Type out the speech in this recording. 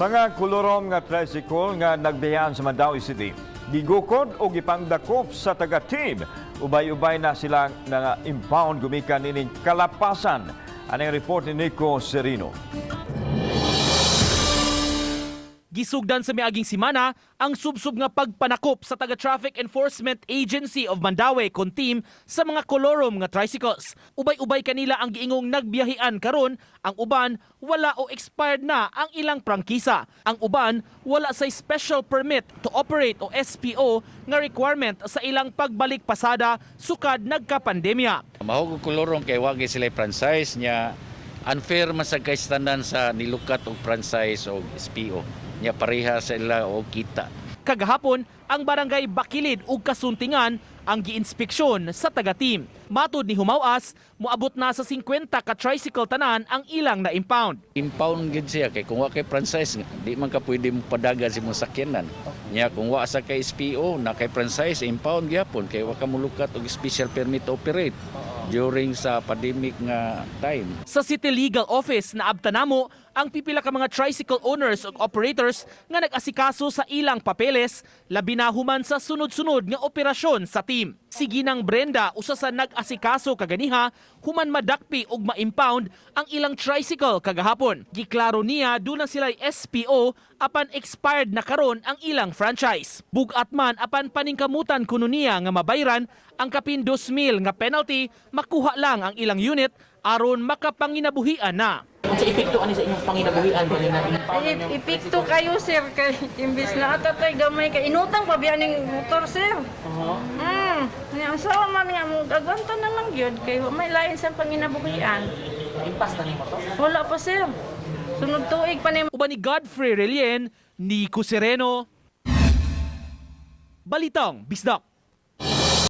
Mga kolorom nga tricycle nga nagbiyahan sa Mandaue City, gigukod o gipangdakop sa taga-team. Ubay-ubay na silang na impound gumikan nining kalapasan. Anang report ni Nico Serino. Gisugdan sa miaging simana ang subsob nga pagpanakop sa taga Traffic Enforcement Agency of Mandaue kon team sa mga kolorom nga tricycles. Ubay-ubay kanila ang giingong nagbiyahian karon, ang uban wala o expired na ang ilang prangkisa. Ang uban wala sa special permit to operate o SPO nga requirement sa ilang pagbalik pasada sukad nagkapandemya. Mahog og kolorong kay wa gyud sila franchise nya, unfair man sa kay standard sa nilukat og franchise og SPO nya, pareha sa ila og kita. Kagahapon, ang barangay Bakilid ug Kasuntingan ang giinspeksyon sa taga-team. Matod ni Humawas, moabot na sa 50 ka tricycle tanan ang ilang na-impound. Impound gid siya kay kung wa kay franchise, di man ka pwede mo padagan sa imong sakyanan. Nya kung wa sa kay SPO na kay franchise, impound gyapon kay wa ka molukat og special permit to operate during sa pandemic nga time. Sa City Legal Office na namo ang pipila ka mga tricycle owners ug operators nga nag-asikaso sa ilang papeles, labi na human sa sunod-sunod nga operasyon sa team. Si Ginang Brenda, usa sa nag-asikaso kaganiha human madakpi ug ma-impound ang ilang tricycle kagahapon. Giklaro niya duna sila SPO apan expired na karon ang ilang franchise. Bugat man apan paningkamutan kuno niya nga mabayran ang kapin 2,000 nga penalty, makuha lang ang ilang unit aron makapanginabuhian na. Unsa epekto ani sa inyong panginabuhian kanina? Ay, epekto kayo, sir, kay imbis na atatay gamay kay inutang pa biya ning motor, sir. Nya usawa man nga mo agwanta na lang gyud kay wa may lain sa panginabuhian. Impas na nimo to. Wala pa, sir. Sunod tuig pa ni. Uban ni Godfrey Relien, Nico Sereno. Balitang Bisdak.